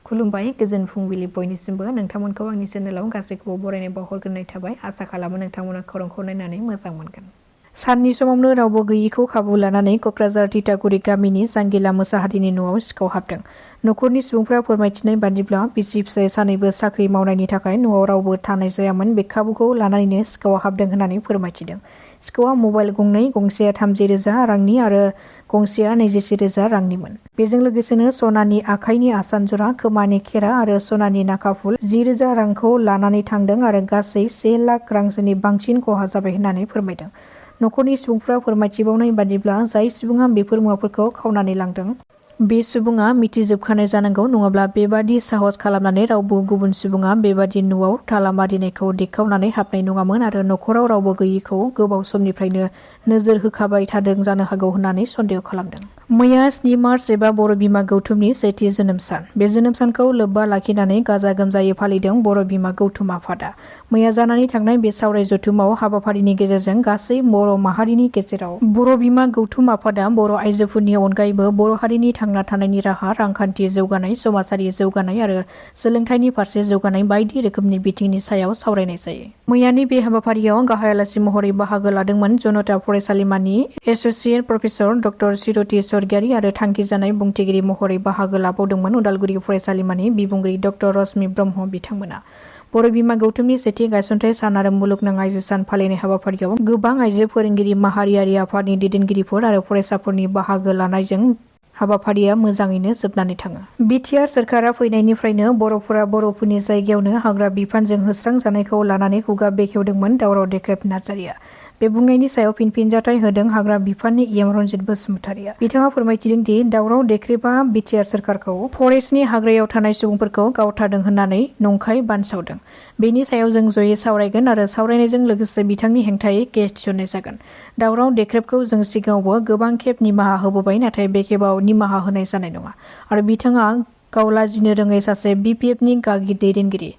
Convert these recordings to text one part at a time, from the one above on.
खुलुमबाय गोजोन फुंबिलि बयनिसिमबो नोंथांमोनखौ आंनि चेनेलाव गासैखौबो बरायनाय बावहरग्रोनाय थाबाय आसा खालामो नोंथांमोना खौरांखौ नायनानै मोजां मोनगोन। साननि समावनो रावबो गैयिखौ खाबु लानानै कक्राझार तितागुरि गामिनि जांगिला मोसाहारिनि न'आव सिखाव हाबदों। न'खरनि सुबुंफोरा फोरमायथिनाय बादिब्ला बिसि फिसाय सानैबो साख्रि मावनायनि थाखाय न'आव रावबो थानाय जायामोन। बे खाबुखौ लानानैनो सिखावा हाबदों होननानै फोरमायथिदों। सिखावा मबाइल गंनै, गंसेया 30,000 रांनि आरो गंसेया 21,000 रांनिमोन। बेजों लोगोसेनो सनानि आखाइनि आसान जरा, खोमानि खेरा आरो सनानि नाखाफुल 10,000 रांखौ लानानै थांदों आरो गासै 1 लाख रांसोनि बांसिन खहा जाबाय होननानै फोरमायदों। न'खरनि सुबुंफोरा फोरमायथिबावनाय बादिब्ला जाय सुबुङा बेफोर मुवाफोरखौ खावनानै लांदों बे सुबुङा मिथिजोबखानाय जानांगौ, नङाब्ला बेबादि साहस खालामनानै रावबो गुबुन सुबुङा बेबादि न'आव ताला मारिनायखौ देखावनानै हाबनाय नङामोन आरो न'खराव रावबो गैयिखौ गोबाव समनिफ्रायनो नोजोर होखाबाय थादों जानो हागौ होननानै सन्देह खालामदों। मैया 7 मार्च एबा बर' बिमा गौथुमनि सेथि जोनोम सान। बे जोनोम सानखौ लोब्बा लाखिनानै गाजा गोमजायै फालिदों बर' बिमा गौथुम आफादा। मैया जानानै थांनाय बे सावराय जथुमाव हाबाफारिनि गेजेरजों गासै बर' माहारिनि गेजेराव बर' बिमा गौथुम आफादा बर' आइजोफोरनि अनगायैबो बर' हारिनि थांना थानायनि राहा, रांखान्थि जौगानाय, समाजारि जौगानाय आरो सोलोंथाइनि फारसे जौगानाय बायदि रोखोमनि बिथिंनि सायाव सावरायनाय जायो। मैयानि बे हाबाफारियाव गाहाय आलासि महरै बाहागो लादोंमोन जनता फरायसालिमानि एस'सियेट प्रफेसर डक्टर चिरति स्वर्गियारि आरो थांखि जानाय बुंथिगिरि महरै बाहागो लाबावदोंमोन उदालगुरि फरायसालिमानि बिबुंगिरि डक्टर रश्मि ब्रह्म बिथांमोना। बर' बिमा गौथुमनि सेथि गायसनथाइ सान आरो मुलुगनां आइजो सान फालिनाय हाबाफारियाव गोबां आइजो फोरोंगिरि, माहारियारि आफादनि दैदेनगिरिफोर आरो फरायसाफोरनि बाहागो लानायजों हाबाफारिया मोजाङैनो जोबनानै थाङो। बिटिआर सोरखारा फैनायनिफ्रायनो बर'फोरा बर'फोरनि जायगायावनो हाग्रा बिफानजों होस्रांजानायखौ लानानै खुगा बेखेवदोंमोन दावराव देख्रेब नार्जारिया। बे बुंनायनि सायाव फिनजाथाइ होदों हाग्रा बिफाननि इएम रन्जित बसुमतारिया। बिथाङा फोरमायथिदों दि दावराव देख्रेबा बिटिआर सोरखारखौ फरेस्टनि हाग्रायाव थानाय सुबुंफोरखौ गावथारदों होननानै नंखाय बानसावदों। बेनि सायाव जों जयै सावरायगोन आरो सावरायनायजों लोगोसे बिथांनि हेंथायै केस थिसननाय जागोन। दावराव देख्रेबखौ जों सिगाङावबो गोबां खेब निमाहा होबोबाय, नाथाय बे खेबाव निमाहा होनाय जानाय नङा आरो बिथाङा गाव लाजिनो रोङै सासे बिपिएफनि गागि दैदेनगिरि।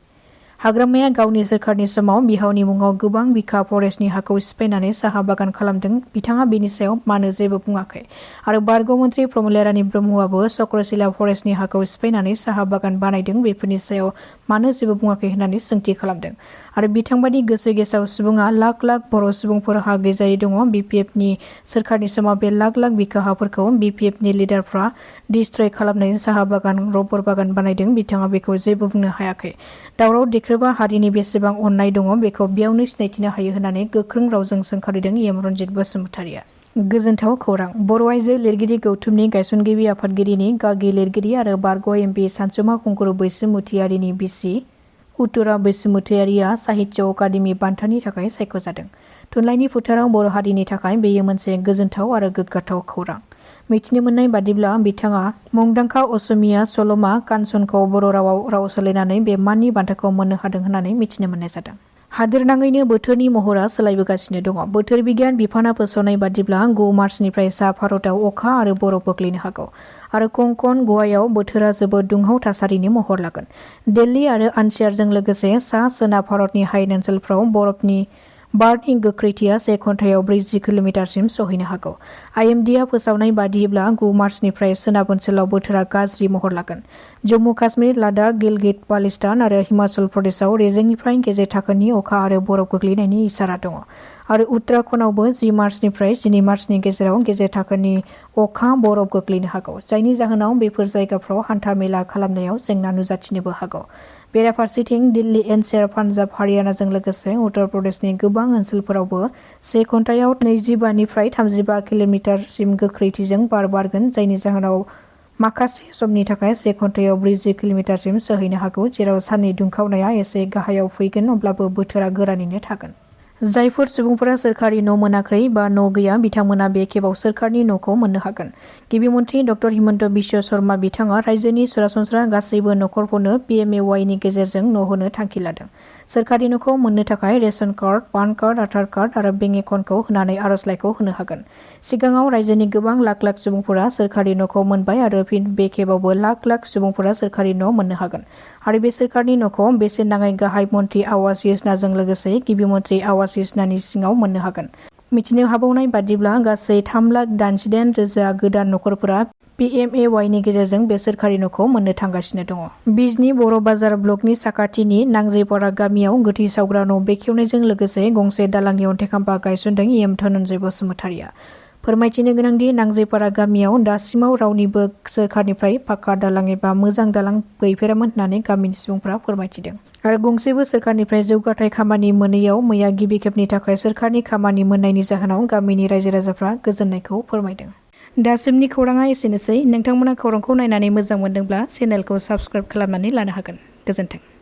हाग्रामाया गावनि सोरखारनि समाव बिहावनि मुङाव गोबां बिखा फरेस्टनि हाखौ सिफायनानै साहा बागान खालामदों। बिथाङा बेनि सायाव मानो जेबो बुङाखै आरो बारग' मन्त्रि प्रमोद रानी ब्रह्मआबो चक्रशिला फरेस्टनि हाखौ सिफायनानै साहा बागान बानायदों। बेफोरनि सायाव मानो जेबो बुङाखै होननानै सोंथि खालामदों आरो बिथांबादि गोसो गेसाव सुबुङा लाख लाख बर' सुबुंफोर हा गैजायै दङ। बिपिएफनि सोरखारनि समाव बे लाख लाख बिखा हाफोरखौ बिपिएफनि लिडारफ्रा डिस्ट्रय खालामनानै साहा बागान, रबर बागान बानायदों। बिथाङा बेखौ जेबो बुंनो हायाखै। दावराव देख्रेबा हारिनि बेसेबां अननाय दङ बेखौ बेयावनो सिनायथिनो हायो होननानै गोख्रों रावजों सोंखारिदों इएम रन्जित बसुमतारिया। गोजोनथाव खौरां। बर' आइजो लिरगिरि गौथुमनि गायसनगिरि आफादगिरिनि गागि लिरगिरि आरो बारग' एमपि सानसुमा खुंगुर बैसोमुतियारिनि बिसि उत्तरा बैसोमुतियारिया साहित्य अकादेमि बान्थानि थाखाय सायख'जादों। थुनलाइनि फोथाराव बर' हारिनि थाखाय बेयो मोनसे गोजोनथाव आरो गोग्गाथाव खौरां। मिथिनो मोननाय बादिब्ला बिथाङा मुंदांखा असमिया सल'मा कान्चनखौ बर' रावाव राव सोलायनानै बे माननि बान्थाखौ मोननो हादों होननानै मिथिनो मोननाय जादों। हादोरनाङैनो बोथोरनि महरा सोलायबोगासिनो दङ। बोथोर बिगियान बिफाना फोसावनाय बादिब्ला 9 मार्चनिफ्राय सा भारताव अखा आरो बरफ गोग्लैनो हागौ आरो कंकन, गवायाव बोथोरा जोबोद दुंहाव थासारिनि महर लागोन। दिल्ली आरो एनसीआरजों लोगोसे सा-सोनाब भारतनि हायेन ओनसोलफ्राव बारनि गोख्रैथिया 1 घन्टायाव 40 किल'मिटारसिम सौहैनो हागौ। आइएमडीआ फोसावनाय बादिब्ला 9 मार्चनिफ्राय सोनाब ओनसोलाव बोथोरा गाज्रि महर लागोन। जम्मु काश्मीर, लादाख, गिलगित बाल्टिस्तान आरो हिमाचल प्रदेशआव रेजेंनिफ्राय गेजेर थाखोनि अखा आरो बरफ गोग्लैनायनि इसारा दङ आरो उत्तराखन्डआवबो 10 मार्चनिफ्राय 12 मार्चनि गेजेराव गेजेर थाखोनि अखा, बरफ गोग्लैनो हागौ, जायनि जाहोनाव बेफोर जायगाफ्राव हान्था मेला खालामनायाव जेंना नुजाथिनोबो हागौ। बेराफारसेथिं दिल्ली, एनसीआर, पान्जाब, हारियानाजों लोगोसे उत्तर प्रदेशनि गोबां ओनसोलफोरावबो 1 घन्टायाव 25 निफ्राय 35 किल'मिटारसिम गोख्रैथिजों बार बारगोन, जायनि जाहोनाव माखासे समनि थाखाय 1 घन्टायाव 40 किल'मिटारसिम सौहैनो हागौ। जेराव साननि दुंखावनाया एसे गाहायाव फैगोन अब्लाबो बोथोरा गोरानैनो थागोन। जायफोर सुबुंफोरा सोरखारि न' मोनाखै बा न' गैया बिथांमोना बे खेबाव सोरखारनि न'खौ मोननो हागोन। गिबि मन्थ्रि डक्टर हिमन्त बिश्व शर्मा बिथाङा रायजोनि सरासनस्रा गासैबो न'खरफोरनो पिएमएवाइनि गेजेरजों न' होनो थांखि लादों। सोरखारि न'खौ मोननो थाखाय ration card, PAN card, Aadhaar card आरो बेंक एकाउन्टखौ होनानै आर'जलाइखौ होनो हागोन। सिगाङाव रायजोनि गोबां लाख लाख सुबुंफोरा सोरखारि न'खौ मोनबाय आरो फिन बे खेबावबो लाख लाख सुबुंफोरा सोरखारि न' मोननो हागोन आरो बे सोरखारनि न'खौ बेसेन नाङै गाहाय मन्थ्रि आवास योजनाजों लोगोसे गिबि मन्थ्रि आवास योजनानि सिङाव मोननो हागोन। मिथिनो हाबावनाय बादिब्ला गासै 3,87,000 गोदान न'खरफोरा PMAY नि गेजेरजों बे सोरखारि न'खौ मोननो थांगासिनो दङ। बिजनी बर' बाजार ब्लकनि साखाथिनि नांजैपारा गामियाव गोथै सावग्रा न' बेखेवनायजों लोगोसे गंसे दालांनि अन्थाइ खाम्फा गायसनदों धनन्जय बसुमतारिया। फोरमायथिनो गोनांदि नांजैपारा गामियाव दासिमाव रावनिबो सोरखारनिफ्राय पाक्का दालां एबा मोजां दालां गैफेरामोन होननानै गामिनि सुबुंफोरा फोरमायथिदों। आरो गंसेबो सोरखारनिफ्राय जौगाथाय खामानि मोनैयाव मैया गिबि खेबनि थाखाय सोरखारनि खामानि मोननायनि जाहोनाव गामिनि रायजो राजाफ्रा गोजोननायखौ फोरमायदों। दासिमनि खौराङा एसेनोसै। नोंथांमोना खौरांखौ नायनानै मोजां मोनदोंब्ला चेनेलखौ साबस्क्राइब खालामनानै लानो हागोन। गोजोन्थों।